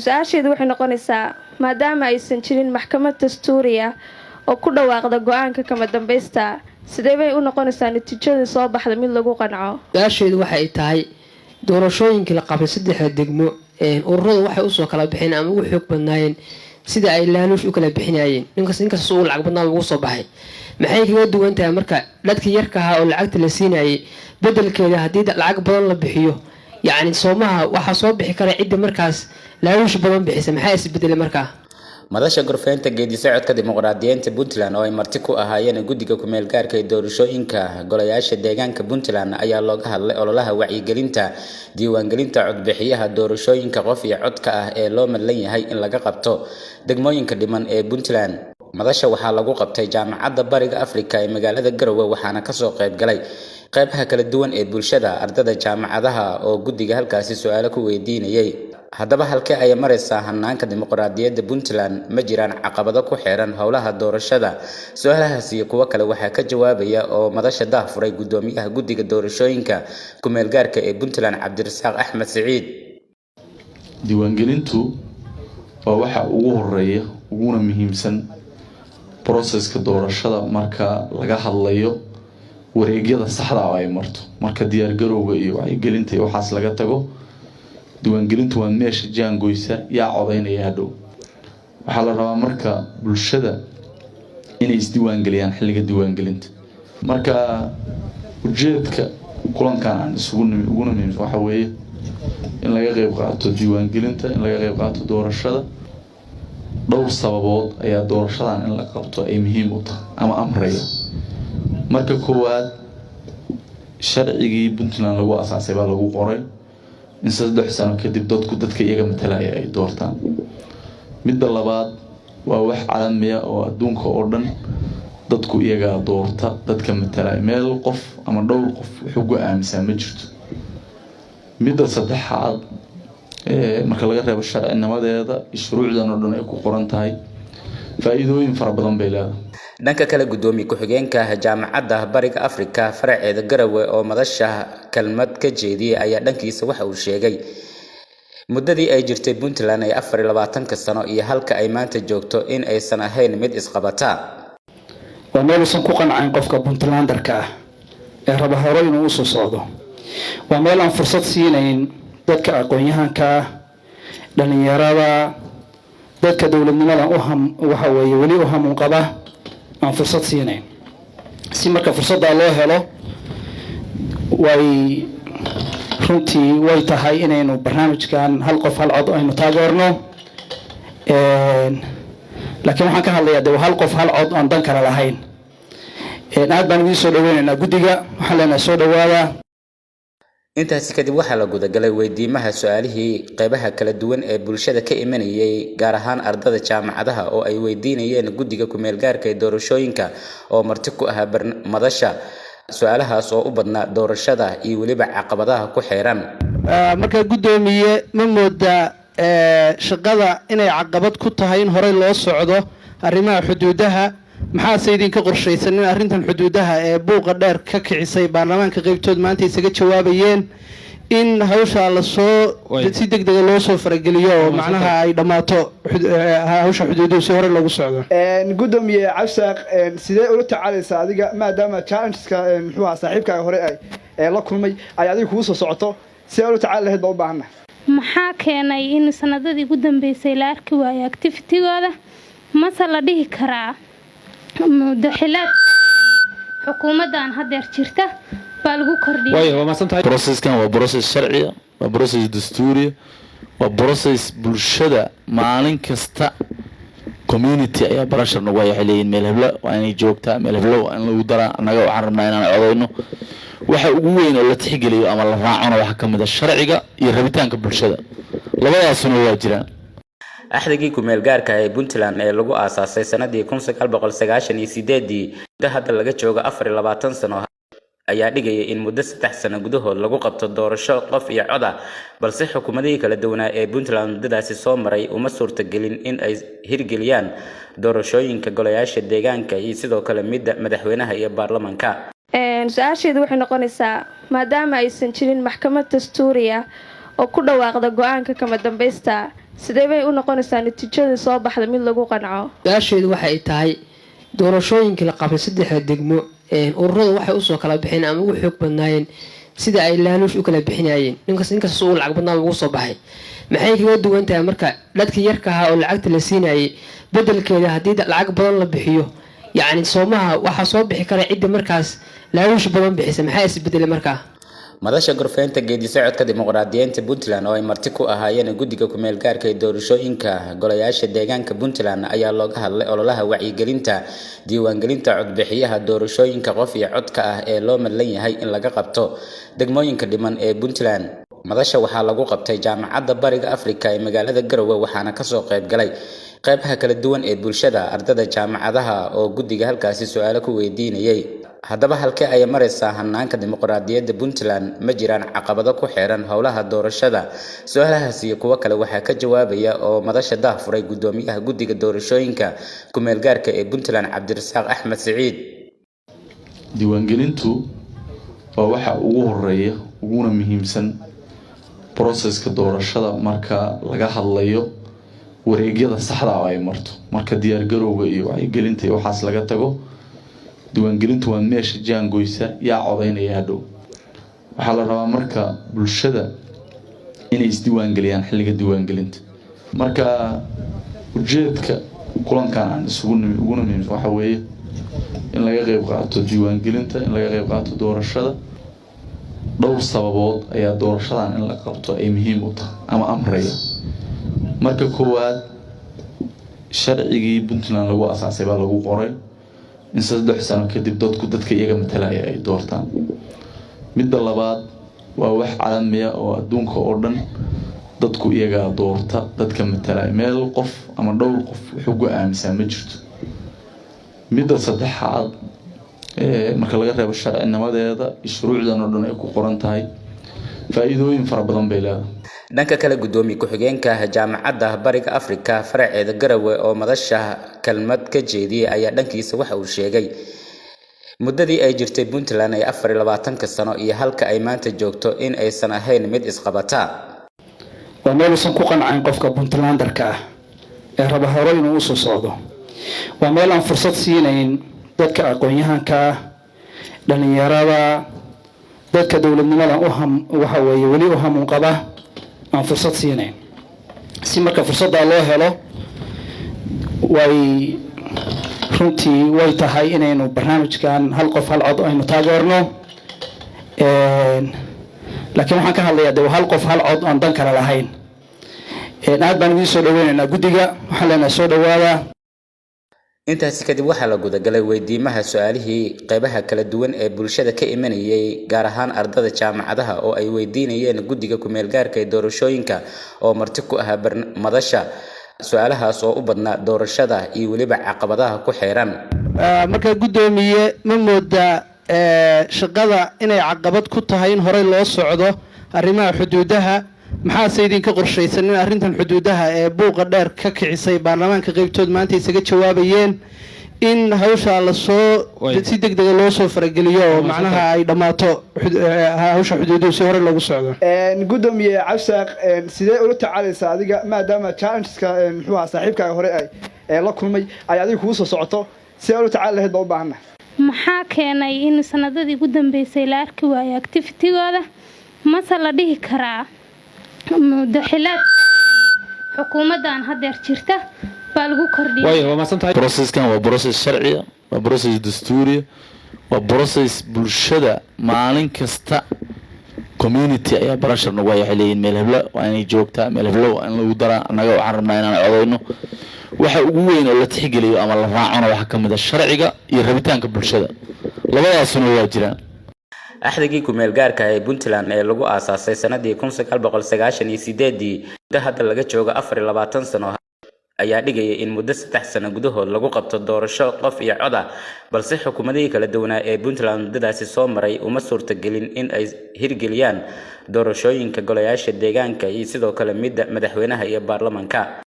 Su-aasheedu waxay noqonaysaa, maadaama aysan jirin maxkamad dastuuri ah oo ku dhawaaqda go-aanka kama dambaysta, sidee bay u noqonaysaa natiijada soo baxda mid lagu qanco? Su-aasheedu waxay tahay, doorashooyinkii la qabtay saddexda degmo, ururadu waxay usoo kala bixeen ama ugu xoog badnaayeen sida ay laaluush u kala bixinayeen. Ninkasta ugu lacag badnaa ugu soo baxay. Maxay kaga duwan tahay marka dadkii yarka ahaa oo lacagta la siinayay bedelkeeda? Haddii lacag badan la bixiyo, yacni soomaha waxaa soo bixi kara cidda markaas laaluush badan bixisa. Maxaa isbedelay markaa? Madasha gorfeynta geedi socodka dimuqraadiyiinta Puntland oo ay marti ku ahaayeen guddiga ku-meel gaarka ee doorashooyinka golayaasha deegaanka Puntland ayaa looga hadlay ololaha wacyigelinta diiwaangelinta codbixiyaha doorashooyinka qof iyo codka ah ee loo madlan yahay in laga qabto degmooyinka dhiman ee Puntland. Madasha waxaa lagu qabtay Jaamacadda Bariga Afrika ee magaalada Garowe, waxaana kasoo qayb galay qeybaha kala duwan ee bulshada, ardada jaamacadaha oo guddiga halkaasi su-aalo ku weydiinayay. Haddaba, halkee ayay maraysaa hanaanka dimuqraadiyadda Puntland? Ma jiraan caqabado ku xeeran howlaha doorashada? Su-aalahaas iyo kuwo kale waxaa ka jawaabaya oo madasha daahfuray guddoomiyaha guddiga doorashooyinka ku-meel gaarka ee Puntland, Cabdirasaaq Axmed Siciid. Diiwaangelintu waa waxa ugu horeeya uguna muhiimsan processka doorashada marka laga hadlayo wareegyada saxda oo ay marto. Marka diyaargarowga iyo wacyigelinta iyo waxaas laga tago, diiwaangelintu waa meesha jaangoysa yaa codaynaya hadhow. Waxaa la rabaa marka bulshada inay isdiiwaangeliyaan xilliga diiwaangelinta. Marka ujeedka kulankan aan isugu nimi uguna muhiimsan waxa weeye in laga qeyb qaato diiwaangelinta, in laga qeyb qaato doorashada. Dhowr sababood ayaa doorashadan in la qabto ay muhiim u tahay ama amraya. Marka koowaad, sharcigii Puntland lagu asaasay baa lagu qoray in 3 sano kadib dadku dadka iyaga matalaya ay doortaan. Midda labaad, waa wax caalamiya oo adduunka oo dhan dadku iyagaa doorta dadka matalaya. Meel qof ama dhowr qof wuxuu go-aamisaa ma jirto. Midda saddexaad, marka laga reebo sharcinimadeeda, shuruucdan oo dhan ay ku qoran tahay, faa-iidooyin fara badan bay leedahay. Dhanka kale, guddoomiye ku-xigeenka Jaamacadda Bariga Afrika faraceeda Garowe oo madasha kelmad ka jeediyey ayaa dhankiisa waxa uu sheegay muddadii ay jirtay Puntland ee 24-ka sano iyo halka ay maanta joogto in aysan ahayn mid isqabata. Waa meel uusan ku qancayn qofka Puntlanderka ah ee raba hore inuu usoo socdo. Waa meel aan fursad siinayn dadka aqoon-yahanka ah, dhalinyarada, dadka dowladnimada uham waxa weeye weli u hamuun qaba, aan fursad siinayn. Si marka fursaddaa loo helo, way runtii way tahay inaynu barnaamijkan hal qof hal cod aynu taageerno. Laakiin waxaan ka hadlayaa de hal qof hal cod aan dan kale lahayn. Aad baan idiin soo dhaweynaynaa guddiga. Waxaan leenahay soo dhawaada. Intaasi kadib waxaa la gudagalay weydiimaha su-aalihii qeybaha kala duwan ee bulshada ka imanayay, gaar ahaan ardada jaamacadaha oo ay weydiinayeen guddiga ku-meel gaarka ee doorashooyinka oo marti ku ahaa madasha, su-aalahaas oo u badnaa doorashada iyo weliba caqabadaha ku xeeran. Markaa guddoomiye, ma moodaa shaqada inay caqabad ku tahay in horey loo socdo arrimaha xuduudaha? Maxaase idinka qorshaysan in arrintan xuduudaha ee buuqa dheer ka kicisay baarlamaanka qeybtood maanta isaga jawaabayeen, in hawsha lasoo si deg dega loo soo farageliyo oo macnaha ay dhammaato hawsha xuduuduhu si hore loogu socdo? Guddoomiye Cabsaaq, sidee ula tacaalaysaa adiga, maadaama challengeska muxuu ahaa saaxiibkaaga hore ay la kulmay ay adiga kugu soo socoto? Sidee ula tacaali lahayd baa u baahannahay. Maxaa keenay in sanadadii ugu dambeysay la arki waayo activitygooda? Mase la dhihi karaa muddaxilaad xukuumaddan hadeer jirta baa lagu kordhiyay? Waaya, waa mahadsan tahay. Processkan waa process sharciya, waa process dastuuriya, waa process bulshada maalin kasta community ayaa pressure nagu haya. Waxay leeyihin meel heblo waa inay joogtaa, meel heblo waa in lagu daraa, annaga waxaan rabnaa inaan codayno. Waxa ugu weyn oo la tixgeliyo ama la raacona waxaa ka mid a sharciga iyo rabitaanka bulshada. Labadaasuna waa jiraan. Axdigii ku-meel gaarka ee Puntland ee lagu aasaasay sanadii 1998-dii, muddo hadda laga joogo 24 sano, ayaa dhigaya in muddo 3 sano gudahood lagu qabto doorasho qof iyo cod ah, balse xukuumadihii kala duwanaa ee Puntland muddadaasi soo maray uma suurtagelin in ay hirgeliyaan doorashooyinka golayaasha deegaanka iyo sidoo kale midda madaxweynaha iyo baarlamaanka. Su-aasheedu waxay noqonaysaa, maadaama aysan jirin maxkamad dastuuri ah oo ku dhawaaqda go-aanka kama dambaysta, Sidee bay u noqonaysaa natiijadii soo baxda mid lagu qanco? Su-aasheedu waxay tahay, doorashooyinkii la qabtay saddexda degmo, ururadu waxay usoo kala bixeen ama ugu xoog badnaayeen sida ay laaluush u kala bixinayeen. Ninkasta ugu lacag badnaa ugu soo baxay. Maxay kaga duwan tahay marka dadkii yarka ahaa oo lacagta la siinayay bedelkeeda haddii lacag badan la bixiyo, yacni soomaha waxaa soo bixi kara cidda markaas laaluush badan bixisa? Maxaa isbedelay markaa? Madasha gorfeynta geedi socodka dimuqraadiyiinta Puntland oo ay marti ku ahaayeen guddiga kumeel gaarka ee doorashooyinka golayaasha deegaanka Puntland ayaa looga hadlay ololaha wacyigelinta diiwaangelinta codbixiyaha doorashooyinka qof iyo codka ah ee loo madlan yahay in laga qabto degmooyinka dhiman ee Puntland. Madasha waxaa lagu qabtay Jaamacadda Bariga Afrika ee magaalada Garowe, waxaana kasoo qayb galay qeybaha kala duwan ee bulshada, ardada jaamacadaha oo guddiga halkaasi su-aalo ku weydiinayay. Haddaba, halkee ayay maraysaa hanaanka dimuqraadiyadda Puntland? Ma jiraan caqabado ku xeeran howlaha doorashada? Su-aalahaas iyo kuwo kale waxaa ka jawaabaya oo madasha daahfuray guddoomiyaha guddiga doorashooyinka kumeel gaarka ee Puntland, Cabdirasaaq Axmed Siciid. Diiwaangelintu waa waxa ugu horeeya uguna muhiimsan processka doorashada marka laga hadlayo wareegyada saxda oo ay marto. Marka diyaargarowga iyo wacyigelinta iyo waxaas laga tago, diiwaangelintu waa meesha jaangoysa yaa codaynaya hadhow. Waxaa la rabaa marka bulshada inay isdiiwaangeliyaan xilliga diiwaangelinta. Marka ujeedka kulankan aan isugu nimi uguna muhiimsan waxa weeye in laga qeyb qaato diiwaangelinta, in laga qeyb qaato doorashada. Dhowr sababood ayaa doorashadan in la qabto ay muhiim u tahay ama amraya. Marka koowaad, sharcigii Puntland lagu asaasay baa lagu qoray in 3 sano kadib dadku dadka iyaga matalaya ay doortaan. Midda labaad, waa wax caalamiya oo adduunka oo dhan dadku iyagaa doorta dadka matalaya. Meel qof ama dhowr qof wuxuu go-aamisaa ma jirto. Midda saddexaad, marka laga reebo sharcinimadeeda, shuruucdan oo dhan ay ku qoran tahay, faa-iidooyin fara badan bay leedahay. Dhanka kale, guddoomiye ku-xigeenka Jaamacadda Bariga Afrika faraceeda Garowe oo madasha kelmad ka jeediyey ayaa dhankiisa waxa uu sheegay muddadii ay jirtay Puntland ee 24-ka sano iyo halka ay maanta joogto in aysan ahayn mid isqabata. Waa meel uusan ku qancayn qofka Puntlanderka ah ee raba hore inuu usoo socdo. Waa meel aan fursad siinayn dadka aqoon-yahanka ah, dhalinyarada, dadka dowladnimada uham waxa weeye weli u hamuun qaba, aan fursad siinayn. Si marka fursaddaa loo helo, way runtii way tahay inaynu barnaamijkan hal qof hal cod aynu taageerno. Laakiin waxaan ka hadlayaa de hal qof hal cod aan dan kale lahayn. Aad baan idiin soo dhaweynaynaa guddiga. Waxaan leenahay soo dhawaada. Intaasi kadib waxaa la gudagalay weydiimaha su-aalihii qeybaha kala duwan ee bulshada ka imanayay, gaar ahaan ardada jaamacadaha oo ay weydiinayeen guddiga kumeel gaarka ee doorashooyinka oo marti ku ahaa madasha, su-aalahaas oo u badnaa doorashada iyo weliba caqabadaha ku xeeran. Marka guddoomiye, ma moodaa shaqada inay caqabad ku tahay in horey loo socdo arrimaha xuduudaha? Maxaase idinka qorshaysan in arrintan xuduudaha ee buuqa dheer ka kicisay baarlamaanka qeybtood maanta isaga jawaabayeen, in hawsha lasoo si deg dega loo soo farageliyo oo macnaha ay dhammaato hawsha xuduuduhu si hore loogu socdo? Guddoomiye Cabsaaq, sidee ula tacaalaysaa adiga maadaama challengeska muxuu ahaa saaxiibkaaga hore ay la kulmay ay adiga kugu soo socoto? Sidee ula tacaali lahayd baa u baahannahay. Maxaa keenay in sanadadii ugu dambeysay la arki waayo activitygooda? Mase la dhihi karaa muddaxilaad xukuumaddan haddeer jirta baa lagu kordhiyay? Waaya, waa mahadsan tahay. Processkan waa process sharciya, waa process dastuuriya, waa process bulshada maalin kasta community ayaa pressure nagu haya. Waxay leeyihin meel heblo waa inay joogtaa, meel heblo waa in lagu daraa, annaga waxaan rabnaa inaan codeyno. Waxa ugu weyn oo la tixgeliyo ama la raacona waxaa ka mid a sharciga iyo rabitaanka bulshada. Labadaasuna waa jiraan. Axdigii kumeel gaarka ee Puntland ee lagu aasaasay sanadii 1998-dii, muddo hadda laga joogo 24 sano, ayaa dhigaya in muddo 3 sano gudahood lagu qabto doorasho qof iyo cod ah, balse xukuumadihii kala duwanaa ee Puntland muddadaasi soo maray uma suurtagelin in ay hirgeliyaan doorashooyinka golayaasha deegaanka iyo sidoo kale midda madaxweynaha iyo baarlamaanka.